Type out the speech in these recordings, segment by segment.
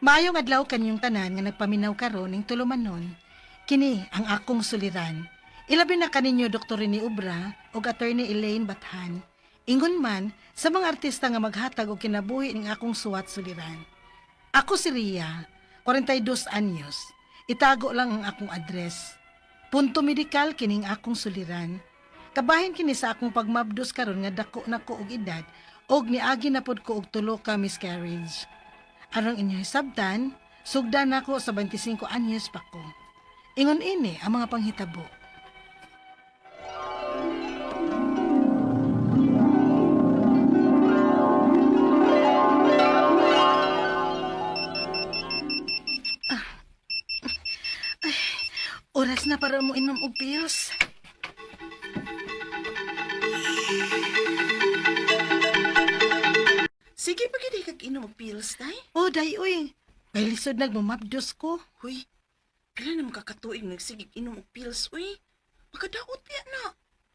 Maayong adlaw kanyong tanan nga nagpaminaw karon ning tulumanon. Kini ang akong suliran. Ilabi na kaninyo Dr. Rene Obra ug Attorney Elaine Bathan. Ingon man sa mga artista nga maghatag og kinabuhi ning akong suwat suliran. Ako si Ria, 42 anyos. Itago lang ang akong address. Punto medikal kining akong suliran. Kabahin kini sa akong pagmabdos karon nga dako na ko og edad og niagi na pod ko og tulo ka miscarriage. Aron inyo hisabtan, sugdan nako sa 25 anyos pa ko. Ingon ini ang mga panghitabo. Ay, oras na para mo inom og pills. Sige pa gid kag inom og pills, Day. Oh, day uy. Kay lisod nagmamabdos ko. Huy, pila na makakatuig nagsigig inom og pills, uy. Makadaot biya na.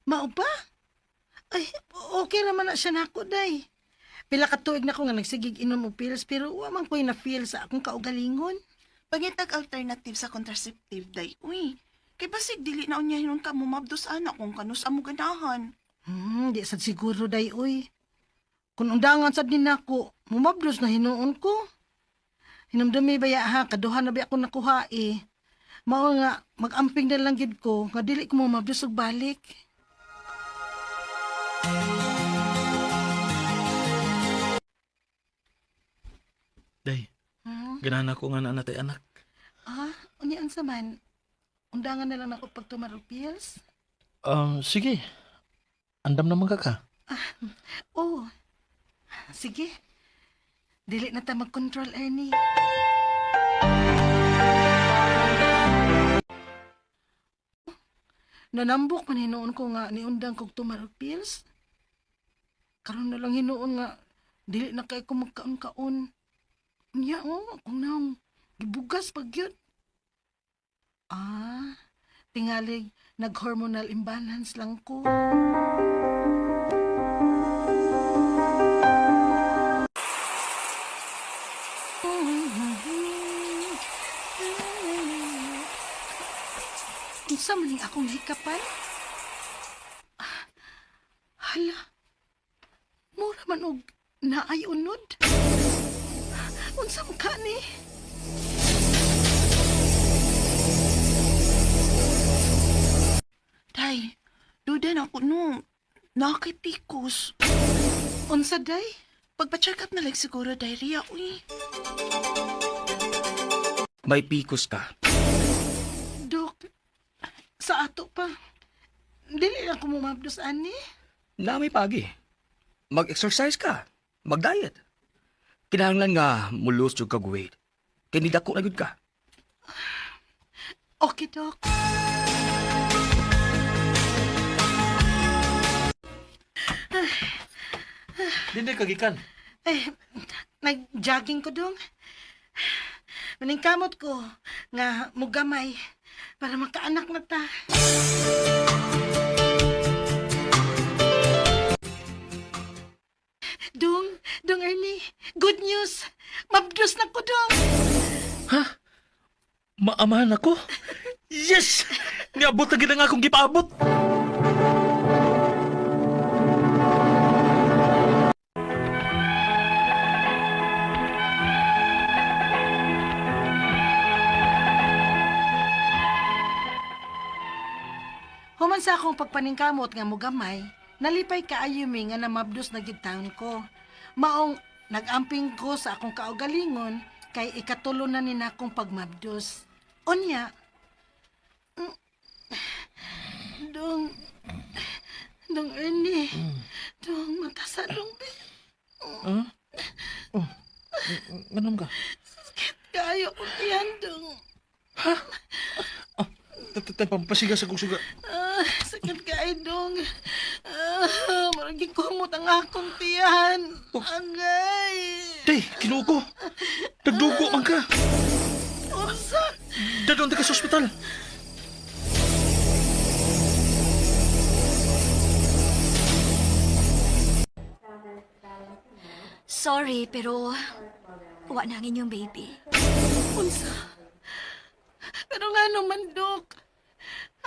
Mao ba? Ay, okay naman na siya nako, day. Pila ka tuig na ko nga nagsigig inom og pills pero wa man ko'y na-feel sa akong kaugalingon. Pangitag alternative sa contraceptive, Day, uy. Kay basig dili na unya hinon ka mumabdos ana kung kanus amo ganahan. Di sad siguro, day, uy. Kung undangan sad ni nako, mumabdos na hinuon ko. Hinumdumi ba ya ha, kaduha na ba ako nakuha eh. Mao nga, mag-amping na lang gid ko, nga dili ko mumabdos og balik. Day, Hmm? ganahan ako nga na natay anak. Ah, unya unsa man? Undangan na lang ako pagtumar og pills. Sige. Andam naman ka ka. Oh, sige. Dili na ta mag-control, Ernie. Nanambok man hinuon ko nga niundang kog tumar og pills. Karon na lang hinuon nga dili na kay ko magkaon-kaon. Unya oh, akong naong gibugas pag yun. Ah, tingalig nag-hormonal imbalance lang ko. Unsa man ning akong hikapan? Ah, hala. Mura man og naay unod. Unsa man ka ni? Day, duda na ako no. Nakay pikos. Unsa day? Pagpa-check up na lang siguro, diarrhea, uy. May pikos ka. Dok, sa ato pa. Dili lang ko mumabdos ani. Na may pagi. Mag-exercise ka. Mag-diet. Kinahanglan nga mo-lose jud kag weight. Kay nidako na gyud ka. Okay, Dok. Dili ka gikan. Eh, nag-jogging ko dong. Maningkamot ko nga mugamay para makaanak na ta. Dong, dong Ernie, good news. Mabdos na ko dong. Maamahan ako? Yes! Niabot na gid ang akong gipaabot. Human sa akong pagpaningkamot nga mugamay, nalipay kaayo mi nga namabdos na gid taon ko. Maong nagamping ko sa akong kaugalingon kay ikatulo na ni nakong pagmabdos. Unya, dong, dong Ernie, dong matasa dong, Ganun ka. kaayo ko iyan dong. Tatay, pampasiga sa kong suga. Ah, sakit kaayo dong. Ah, marag gikumot ang akong tiyan. Angay. Day, kinuo ko. Nagdugo man ka. Unsa? Dadon ta ka sa ospital. Sorry, pero Wa na ang inyong baby. Unsa? Pero nga naman, Dok.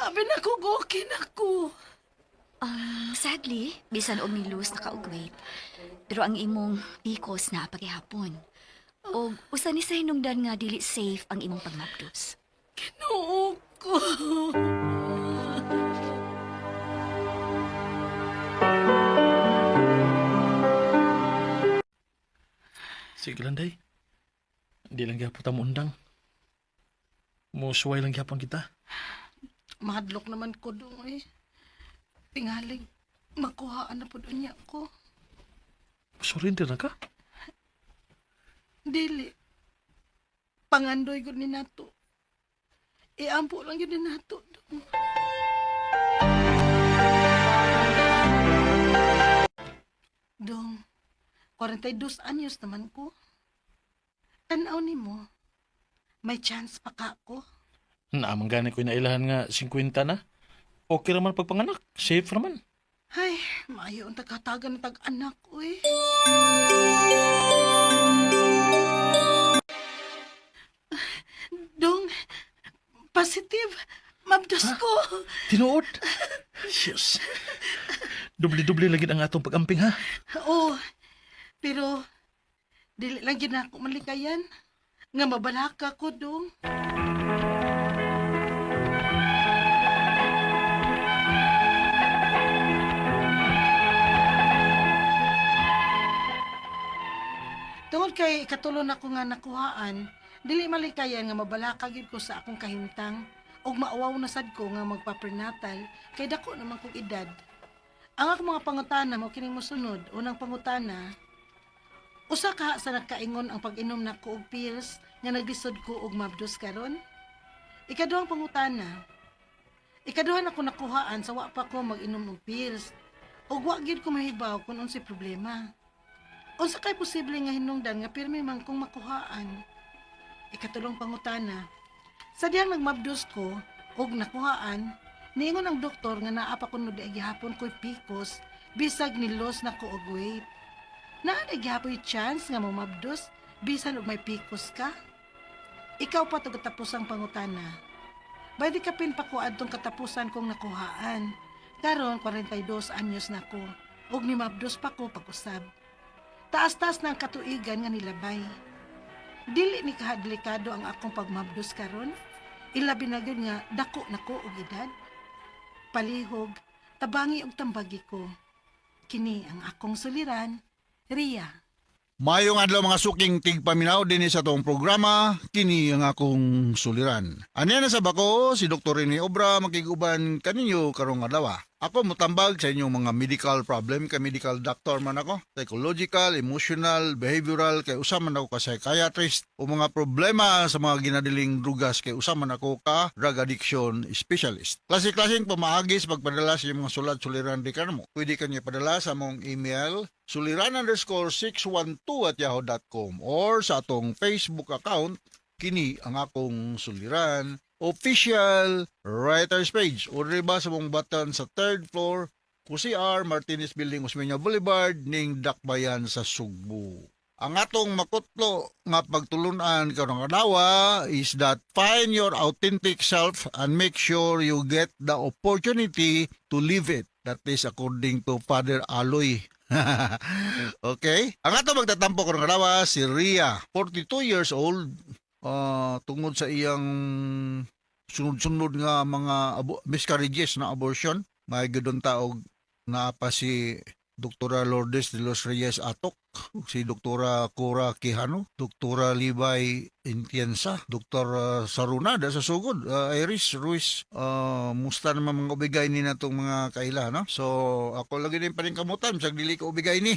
Abi na ko, okay na ko. Sadly, bisan og ni-lose na ka og weight. Pero ang imong PCOS na pagihapon. Og usa ni sa hinungdan nga dili safe ang imong pagmabdos. Ginoo ko. Sige lang, day. Hindi lang gyapon ta moundang. Musuway lang gyapon kita. Mahadlok naman ko dong eh. Tingalig, makuhaan na po doon niya ko. Surrender na ka? Dili. Pangandoy gud ni nato. Iampo lang yun ni nato dong. Dong, 42 anyos naman ko. Tanaw ni mo, may chance pa ka ko. Naamang gani ko inailahan nga 50 na. Okay raman pagpanganak. Safe raman. Ay, maayo ang tagkatagan ng tag-anak, uy. Dong, positive. Mabdos ko. Tinuod. Yes. Dubli-dubli lagi ang atong pag-amping ha. Oo, pero dili lang gid na ako malikayan. Nga mabalaka ko, dong. Tungod kay ikatulo na ko nga nakuhaan, dili malikayan nga mabalaka gyud ko sa akong kahimtang ug mauwaw na sad ko nga magpaprenatal kay dako naman kog edad. Ang akong mga pangutana mo kining mosunod. Unang pangutana, usa ka sa nagkaingon ang pag-inom nako og pills nga naglisod ko og mabdos karon? Ikaduhang pangutana, ikaduha na ko nakuhaan sa wa pa ko mag-inom og pills ug wa gyud ko mahibaw kung unsay problema. Unsa kay posible nga hinungdan nga pirmi man kong makuhaan? Ikatulong pangutana, sa diyang nagmabdos ko og nakuhaan, niingon ang doktor nga naa pa kuno di gihapon ko'y PCOS bisag ni loss na ko og weight. Naa di gihapoy chance nga momabdos bisan og may PCOS ka? Ikaw pa to katapusang pangutana. By di kapin pa ko adtong katapusan kong nakuhaan. Karon 42 anyos na ko ug nimabdos pa ko pag-usab. Taas-taas na ang katuigan nga nilabay. Dili ni kahadelikado ang akong pagmabdos karon. Ilabi na gyud nga dako na ko og edad. Palihog, tabangi og tambagi ko. Kini ang akong suliran, Ria. Mayong adlaw mga suking tigpaminaw dinhi sa atong programa, kini ang akong suliran. Anya na sa bako si Dr. Rene Obra makiguban kaninyo karong adlaw. Ako motambag sa inyong mga medical problem kay medical doctor man ako, psychological, emotional, behavioral kay usa man ako ka psychiatrist o mga problema sa mga ginadiling drugas kay usa man ako ka drug addiction specialist. Klase-klaseng pamaagi sa pagpadala sa inyong mga sulat suliran di kanamo. Pwede kanyo padala sa among email suliran_612@yahoo.com or sa atong Facebook account kini ang akong suliran official writers page o riba sa mong button sa third floor QCR Martinez Building, Osmeña Boulevard ning Dakbayan sa Sugbo. Ang atong makutlo nga pagtulunan karong adlaw is that find your authentic self and make sure you get the opportunity to live it. That is according to Father Aloy. Okay? Ang atong magtatampo karong adlaw si Ria, 42 years old, tungod sa iyang sunod-sunod nga mga miscarriages na abortion, may gudon taog naa pa si Doktora Lourdes de los Reyes Atok, si Doktora Cora Quijano, Doktora Libay Intienza, Doktor Sarunada sa sugod, Iris Ruiz, musta naman mga ubigay ni natong mga kaila, no? So, ako lagi din pa rin kamutan, sa dili ko ubigay ni.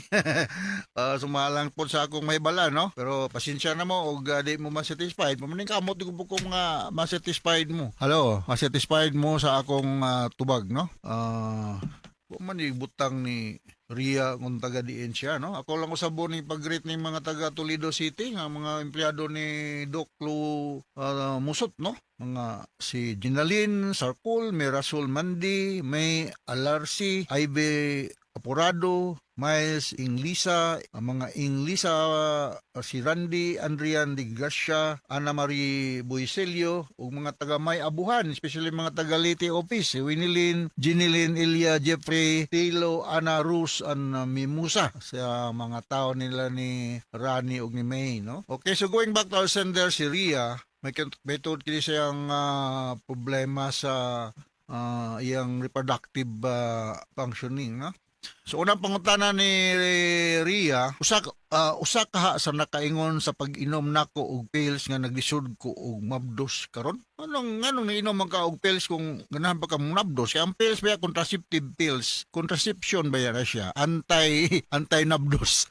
Sumalang po sa akong may bala, no? Pero pasensya na mo, og di mo masatisfied, pamaning kamot di ko po ko mga masatisfied mo. Hello, masatisfied mo sa akong tubag, no? Wa man ni butang ni Ria kung taga diin siya, no? Ako lang usabo ni pag-greet ni mga taga Toledo City, nga mga empleyado ni Doc Lu Musot, no? Mga si Ginaline Sarkul, Mirasol Mandi, May Alarsi, Ivy Apurado, Miles Inglisa, ang mga Inglisa, si Randy Andrian Di Gracia, Ana Marie Buiselio, ug mga taga May Abuhan, especially mga taga Leyte Office, si Winilyn, Jinilyn, Ilya, Jeffrey, Tilo, Ana Rus, and Mimusa sa mga tao nila ni Rani ug ni May, no? Okay, so going back to our sender, si Ria, may tuod kini siyang problema sa iyang reproductive functioning, no? So unang pangutana ni Ria, usa kaha sa nakaingon sa pag-inom nako og pills nga naglisod ko og mabdos karon? Anong niinom man ka og pills kung ganahan pa ka mong nabdos? Kaya ang pills ba contraceptive pills? Contraception ba yan na siya? Anti nabdos.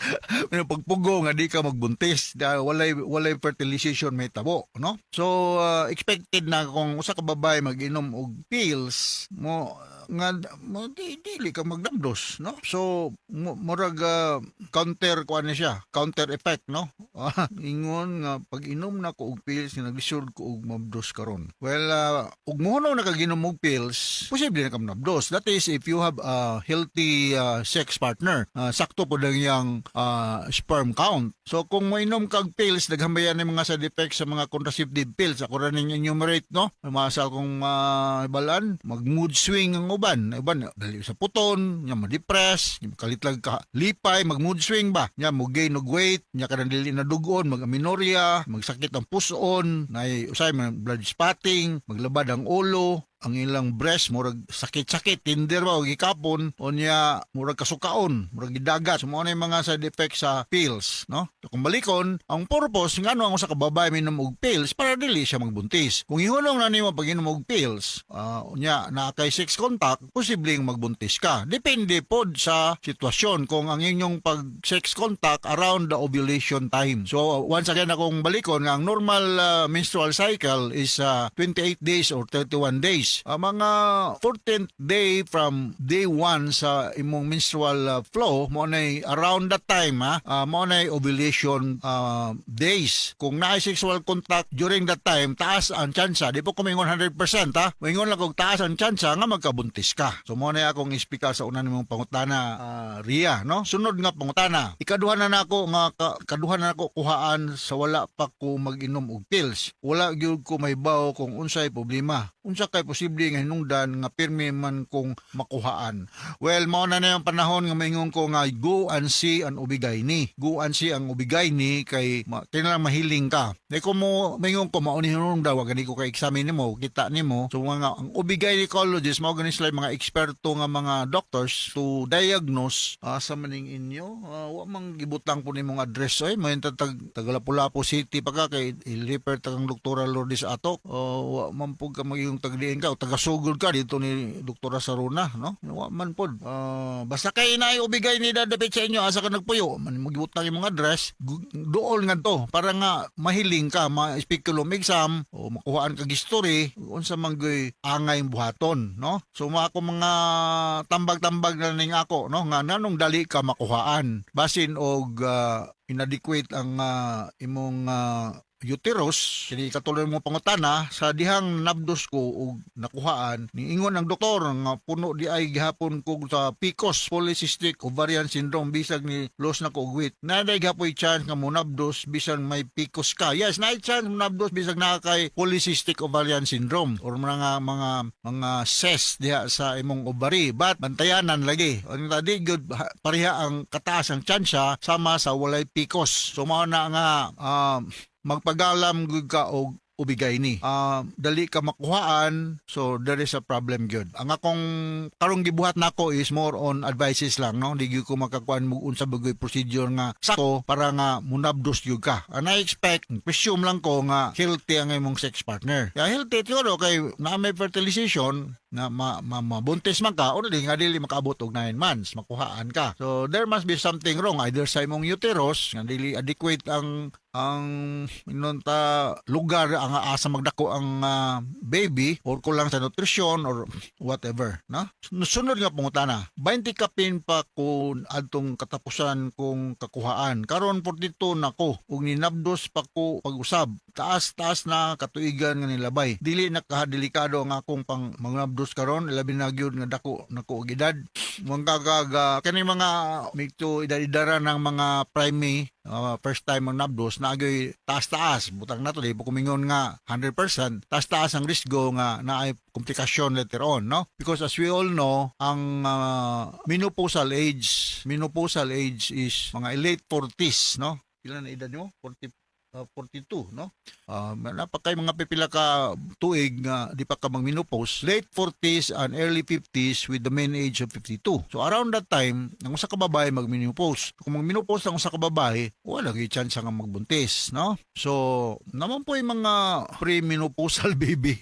Pero pagpugo nga di ka magbuntis dahil walay fertilization may tabo, no? So expected na kung usa ka babae mag-inom og pills mo nga mo di dili ka magnabdos, no? So murag counter kuan ni siya, counter effect, no? Ingon nga pag inom na ko og pills nga naglisod ko og mabdos karon. Well, ug mohunong na kaginom og pills, posible na ka manabdos. That is if you have a healthy sex partner. Sakto po lang iyang sperm count. So kung moinom kag pills, daghan ba yan ang mga side effects sa mga contraceptive pills? Ako ra ning enumerate, no? Masal kong balan, mag mood swing ang uban. Uban dali sa puton, nya ma-depress, nya makalitlag ka lipay, mag mood swing ba? Nya mo gain og weight, nya kanang dili na dugon, mag amenorrhea, magsakit ang puson, nay usay man blood spotting, maglabad ang ulo, ang ilang breast murag sakit-sakit, tender ba og gikapon, unya murag kasukaon, murag gidagat. So mao na yung mga side effects sa pills, no? So, kung balikon ang purpose ngano ang usa ka babae minom og pills, para dili siya magbuntis. Kung ihunong na nimo pag inom og pills, unya naa kay sex contact, posibleng magbuntis ka. Depende pod sa sitwasyon kung ang inyong pag sex contact around the ovulation time. So once again, akong balikon nga ang normal menstrual cycle is 28 days or 31 days. Ang mga 14th day from day 1 sa imong menstrual flow mo nay around that time, ha, mo nay ovulation days. Kung naay sexual contact during that time, taas ang tsansa. Di po ko maingon 100%, ha, maingon lang kog taas ang tsansa nga magkabuntis ka. So mo na akong ispika sa una nimong pangutana, Ria, no? Sunod nga pangutana, ikaduha na nako nga kaduha na nako kuhaan sa wala pa ko mag-inom og pills. Wala gyud ko mahibaw kung unsay problema. Unsa kay posible nga hinungdan nga pirmi man kong makuhaan? Well, mao na na yung panahon nga maingon ko nga go and see an OB-GYN. Go and see ang OB-GYN kay kinahanglan mahiling ka. Di ko mo maingon ko mao ni hinungdan, wa gani ko ka examine nimo, kita nimo. So mga ang OB-gynecologist mao gani sila yung mga eksperto nga mga doctors to diagnose asa maning inyo. Wa man gibutang po nimong address oy, may tag taga Lapu-Lapu City pa ka kay i-refer ta kang Doktora Lourdes Atok. O wa man pud ka magiging tagdiin ka o taga-sugod ka dito ni Doktora Saruna, no? Wa man pod. Basta kay naay OB-GYN dadapit sa inyo asa ka nagpuyo, man magibutang imong address, dool nga to para nga mahiling ka, ma-speculum exam o makuhaan kag history unsa man gyud angay buhaton, no? So mga ako mga tambag-tambag na ning ako, no, nga nanong dali ka makuhaan basin og inadequate ang imong uterus. Kini katuloy mo pangutana sa dihang nabdos ko og nakuhaan, niingon ang doktor nga puno di ay gihapon ko sa PCOS, polycystic ovarian syndrome, bisag ni loss na ko og weight. Naa gihapoy chance nga monabdos bisan may PCOS ka? Yes, naay chance monabdos bisag naa kay polycystic ovarian syndrome or mga cyst diha sa imong ovary, but bantayanan lagi ang di gyud pareha ang kataas ang tsansa sama sa walay PCOS. So mao na nga magpagalam gud ka og OB-GYN. Dali ka makuhaan, so there is a problem gyud. Ang akong karong gibuhat nako is more on advices lang, no? Di gyud ko makakuan mo unsa ba gyud procedure nga sakto para nga munabdos gyud ka. And I expect, presume lang ko nga healthy ang imong sex partner. Ya healthy siguro kay na may fertilization na mabuntis man ka, only nga dili makaabot og 9 months, makuhaan ka. So there must be something wrong either sa imong uterus nga dili adequate ang inunta lugar ang asa magdako ang baby or kulang sa nutrisyon or whatever, no? Sunod nga pangutana, 20 kapin pa ko adtong katapusan kong kakuhaan. Karon 42 na ko ug ninabdos pa ko pag-usab. Taas-taas na katuigan nga nilabay. Dili na kadelikado ang akong pang mangnabdos karon, labi na gyud nga dako nako og edad. Mga kagaga kani mga medyo edad-edara ng mga prime, first time mangnabdos na agyoy taas-taas butang nato, di po kumingon nga 100%, taas-taas ang risgo nga naay komplikasyon later on, no? Because as we all know, ang menopausal age is mga late 40s, no? Ilan na edad nimo? 40, 42, no? Napakay mga pipila ka tuig nga di pa ka mag-menopause, late 40s and early 50s with the mean age of 52. So around that time, ang usa ka babae mag-menopause. Kung mag-menopause ang usa ka babae, wala gyud chance nga magbuntis, no? So, naman po yung mga pre-menopausal baby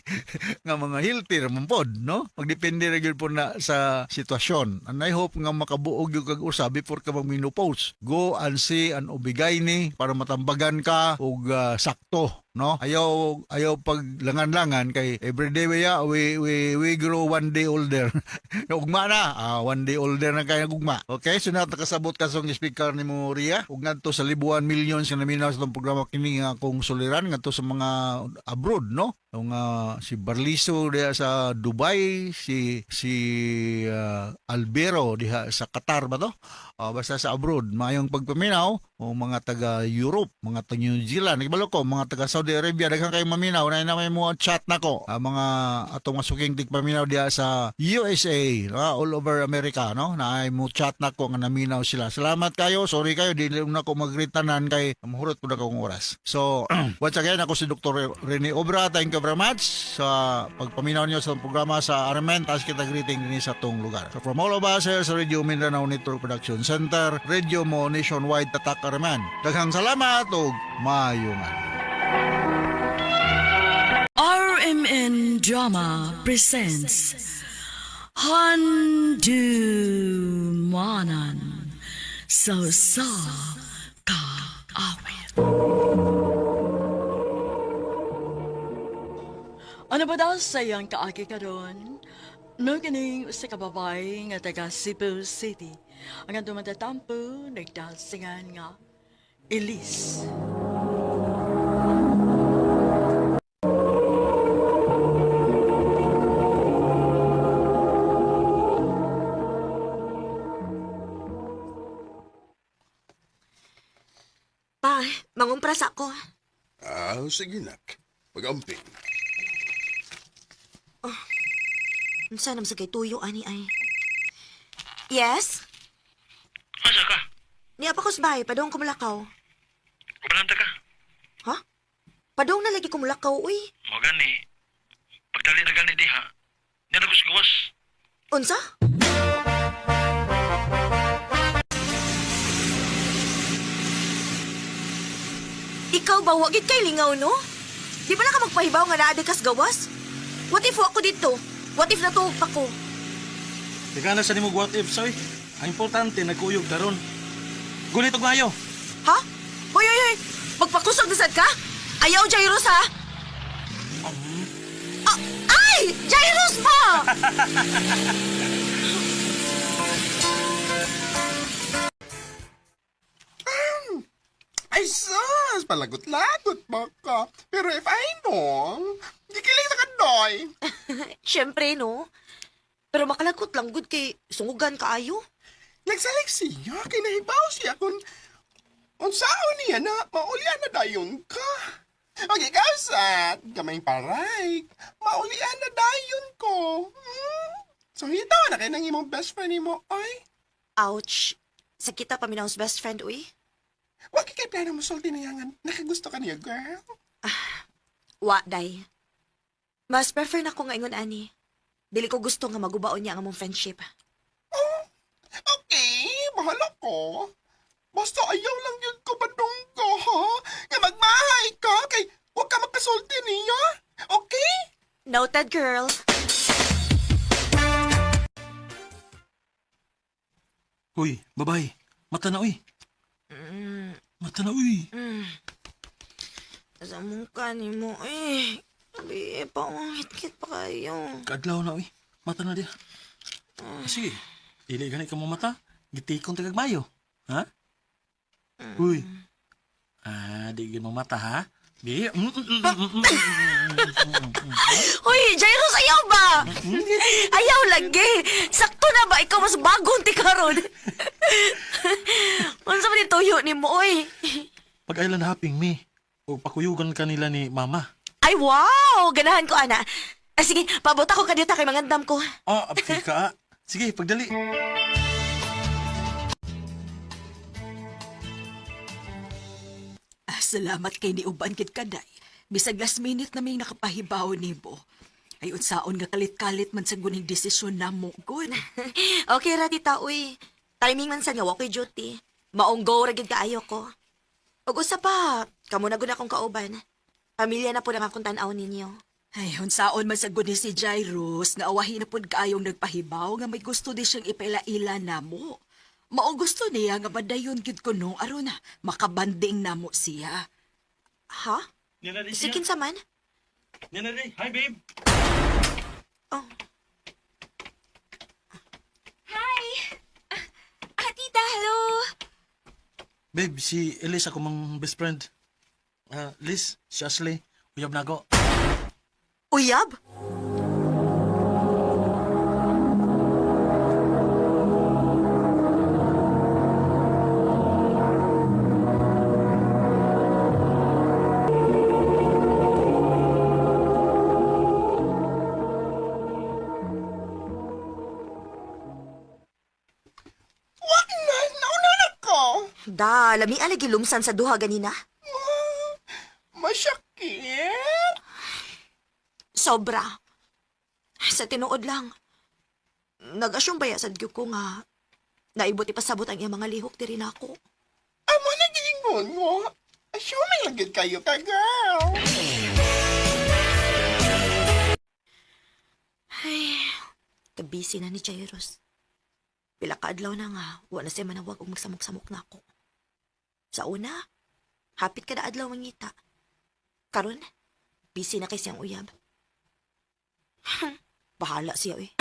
nga mga healthy ra man pod, no? Magdepende ra gyud po na sa sitwasyon. And I hope nga makabuog gyud kag usa before ka mag-menopause. Go and see an OB-GYN para matambagan ka og sakto, no? Ayaw ayaw paglangan-langan kay everyday we grow one day older. Ugma na, one day older na kay gugma. Okay, so na nakasabot ka sa speaker ni mo Ria ug ngadto sa libuan, millions nga naminaw sa atong programa kini nga akong suliran, ngadto sa mga abroad, no? Yung si Barliso diha sa Dubai, si si Albero diha sa Qatar ba to? Basta sa abroad, maayong pagpaminaw o mga taga Europe, mga taga New Zealand, ibalo ko, mga taga Saudi Arabia, daghan kayong maminaw na na may mo chat nako. Mga atong mga suking tigpaminaw diha sa USA, all over America, no? Na ay mo chat nako nga naminaw sila. Salamat kayo. Sorry kayo dili na ko mag-greet tanan kay mahurot ko na akong oras. So, once again, ako si Dr. Rene Obra. Thank you very much sa pagpaminaw niyo sa programa sa RMN. Taas kita greeting dinhi sa atong lugar. So, from all of us here sa Radio Mindanao Network Production Center, Radio Mo Nationwide, Tatak RMN. Daghang salamat ug maayong adlaw. RMN Drama presents Handumanan sa Usa Ka Awit. Ano ba daw sa iyang kaagi karon? No kining usa ka babae nga taga Cebu City. Ang atong matatampo nagdasingan nga Elise. Pa, mangumpras ako. Ah, sige nak. Pag-amping. Unsa naman sa kay tuyo ani ay? Yes? Asa ka? Niya pa ko sa bahay, padong kumulakaw. Kubalanta ka. Ha? Padong na lagi kumulakaw, uy. Mo gani. Pagdali na gani diha. Niya na gawas. Unsa? Ikaw ba, wagit kay lingaw, no? Di ba na ka magpahibaw nga naa kas gawas? What if wa ko dito? What if natuog pa ko? Teka na sa nimo what if, soy. Ang importante, nagkuyog karon. Gulit og maayo. Ha? Hoy, hoy, hoy! Magpakusog na sad ka? Ayaw, Jairus, ha? Ah, ay! Jairus ba? Ay sus, palagot-lagot ba ka? Pero if I know, gikiling sa kandoy. Siyempre, no? Pero makalagot lang gud kay sungugan kaayo. Nagsalig siya, kay nahibaw siya kung unsaon niya na maulian na dayon ka. Ang ikaw sa gamay paray, maulian na dayon ko. So hitaw na kay nang imong best friend nimo, ay. Ouch. Sakita pa minahos best friend, uy. Wa kay plano mo sulti na yangan. Nakagusto ka niya, girl. Wa, day. Mas prefer na ko nga ingon ani. Dili ko gusto nga magubaon niya ang among friendship. Okay, bahala ko. Basta ayaw lang yun ko badong ko, ha? Nga magmahay ka, kay huwag ka makasulti niya. Okay? Noted, girl. Uy, babay. Mata na, uy. Mata na, uy. Sa mukha ni mo, eh. Abi, pangit-kit pa kayo. Kaadlaw na, uy. Mata na diha. Sige, dili gani ka mo mata. Gitikon tagag mayo. Ha? Uy. Ah, di gid mo mata, ha? Di. Hoy, Jairus, ayaw ba? Ayaw lagi. Sakto na ba? Ikaw mas bagong ti karon. Unsa man ni tuyo nimo, oy? Pag island hopping mi, o pakuyugan kanila ni mama. Ay, wow! Ganahan ko, ana. Ah, sige, paabot ako kadiyot kay mangandam ko. Ah, apil ka ah. Sige, pagdali. Ah, salamat kay niuban gid kaday. Bisag last minute na may nakapahibaw nimo. Ay unsaon nga kalit-kalit man sa guning desisyon namo gud. Okay ra tita, uy. Timing man sa nga wa ko'y duty. Maong go ra gid kaayo ko. Ug usa pa, kamo na gud akong kauban. Pamilya na po ang akong tan-aw ninyo. Ay, unsaon man sa guni si Jairus nga awahin na pud kaayong nagpahibaw nga may gusto di siyang ipaila-ila namo. Mao gusto niya nga badayon gid kuno aron na makabanding namo siya. Ha? Si kinsa man? Hi, babe. Oh. Hi! Ah, tita, hello! Babe, si Elise ako mang best friend. Ah, Liz, si Ashley. Uyab na ako. Uyab? Wa na, nauna na ko. Da, lami lagi lumsan sa duha ganina. Masakit. Sobra. Sa tinuod lang. Nag-asyong baya sad gyud ko nga naibot ipasabot ang iyang mga lihok diri nako. Amo na giingon mo. Assuming lang gid kayo ka, girl. Ay, kabisi na ni Jairus. Pila ka adlaw na nga, wa na siya manawag og magsamok-samok na ako. Sa una, hapit kada adlaw mangita. Karon, busy na kay siyang uyab. Bahala siya eh.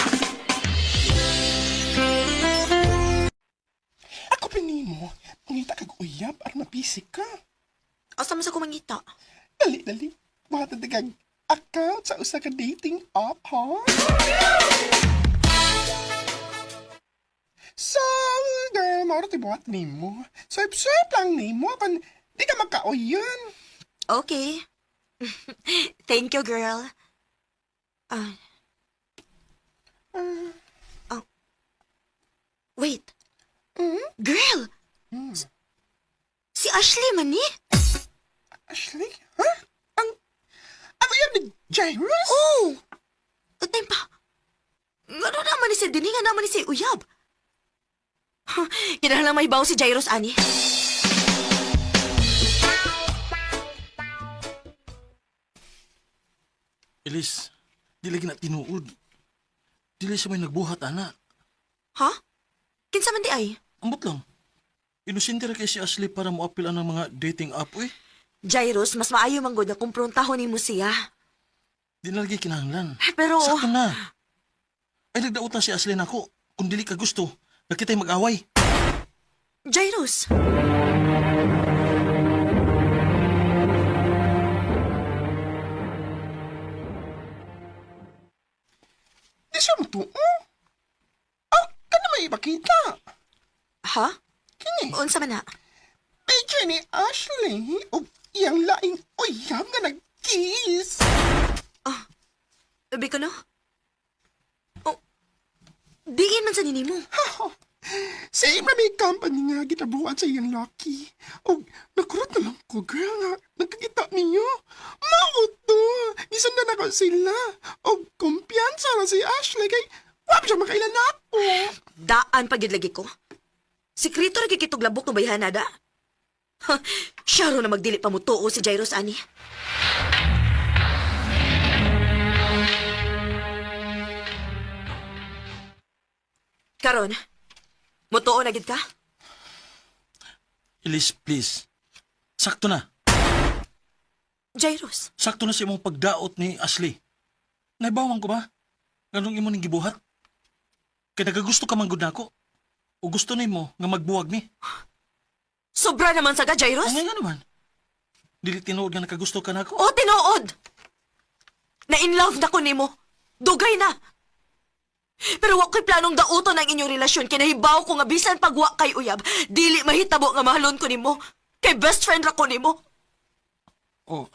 Ako pa nimo, mangita kag uyab aron mabisi ka. Asa man sa ko mangita? Dali, dali. Buhatan kag account sa usa ka dating app, ha? So, girl, mao ra buhat nimo. Swipe, swipe lang nimo kon di ka magkaoyan. Okay. Thank you, girl. Ah. Oh. Wait. Girl! Si Ashley man ni? Ashley, ha? Ang uyab ni Jairus? Oh! Atay pa. Ngano naman ni si Dini, nga naman ni si Uyab. Huh, kinahanglan may bawo si Jairus, ani. Elise, dili na tinuod. Dili siya may nagbuhat, ana. Ha? Kinsa man di ay? Ambot lang. Inosente ra kay si Ashley para moapil ang mga dating app, uy. Jairus, mas maayo man gud na kumprontaho nimo siya. Di na lagi kinahanglan. Pero Sakto na. Ay, nagdaot na si Ashley nako. Kung dili ka gusto, nakita'y mag-away. Jairus, Di siya mutuo. Oh, kana may ipakita. ha? Kini, Unsa man na? picture ni Ashley ug iyang laing uyab nga nag-kiss. Ubi ko no? Oh, diin man sa nini mo. Same na may company nga gitabuan sa iyang lucky. Og nakurot na lang ko, girl, nga nagkakita ninyo. Mao to! Gisundan ako sila. Og kumpiyansa na si Ashley kay wa pa siya makailan na ako. Daan pa gid lagi ko. Sikreto ra gid kitog labok ng bayhana da. Ha, siya ro na magdili pa mo tuo si Jairus ani. Karon, mutuo na gid ka? Elise, please. Sakto na. Jairus, Sakto na sa imong pagdaot ni Ashley. Naibawan ko ba? Ganong imo ning gibuhat? Kay nagagusto ka man gud nako. O gusto nimo nga magbuwag ni. sobra naman sa ka, Jairus. Ang nga naman. Dili tinuod nga nakagusto ka nako? O, tinuod! Na in love na ko nimo. Dugay na. Pero wa ko'y planong dauton ang inyong relasyon kay nahibaw ko nga bisan pag wa kay uyab, dili mahitabo nga mahalon ko nimo. Kay best friend ra ko nimo. Oh,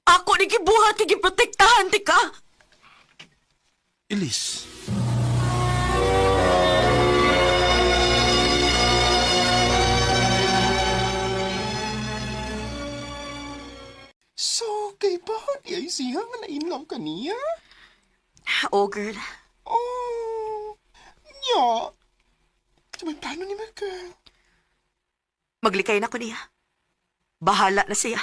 Ako ni gibuhat kay giprotektahan ti ka. Elise. So, kay ba di ay siya nga na-inlove ka niya? Oh, girl. Oh, nya. Sa may plano ni my girl. Maglikay na ko niya. Bahala na siya.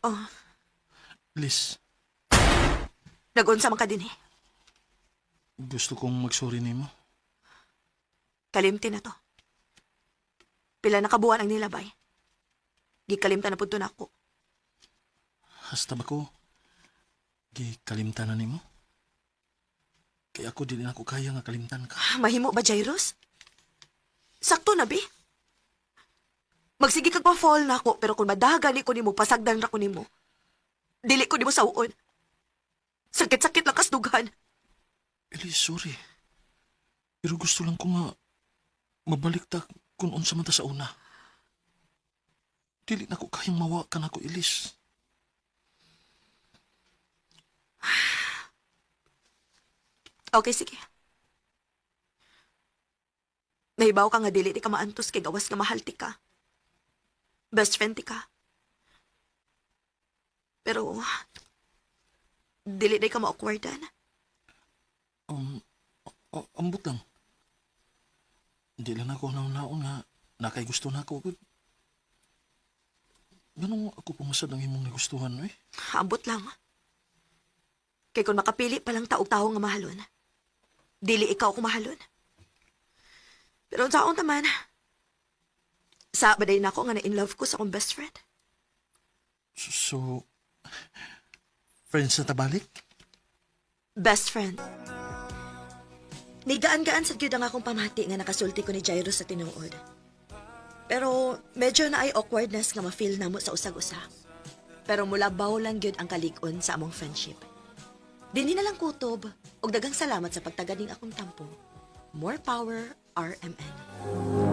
Oh, Elise, nagunsa man ka din eh. gusto kong magsuri nimo. Kalimti na to. Pila na kabuan ang nilabay. Gikalimtan na pud to nako. Hasta ba ko? Gikalimtan na nimo? Kaya ako dili na ako kaya nga kalimtan ka. Mahimo ba, Jairus? Sakto na, bi. Magsige kag pa-fall na ako, pero kung madagan ko nimo, pasagdan ra ko nimo. Dili ko nimo sawon. Sakit-sakit lang kasdugan. Elise, sorry. Pero gusto lang ko nga mabalik ta kung unsa man ta sa una. Dili na ko kayang mawa ka nako, Elise. Okay, sige. Nahibaw ka nga dili ti ka maantos kay gawas nga mahal ti ka. Best friend ti ka. Pero, dili day ka ma-awkwardan. Ambot lang. Di lang ako naon-naon nga nakay gusto na ako. Gud. Ganong ako pumasad ang imong nagustuhan, eh. Ambot lang. Kay kung makapili pa lang taog tao nga mahalon, dili ikaw ako mahalon. Pero unsaon taman, sa baday na ako nga na in love ko sa akong best friend. So, friends na tabalik? Best friend. Nigaan-gaan sa gyud ang akong pamati nga nakasulti ko ni Jairus sa tinuod. Pero medyo na ay awkwardness nga ma-feel namo sa usag-usa. Pero mula baw lang gyud ang kalig-on sa among friendship. Dinhi na lang kutob ug daghang salamat sa pagtagad ning akong tampo. More power, RMN.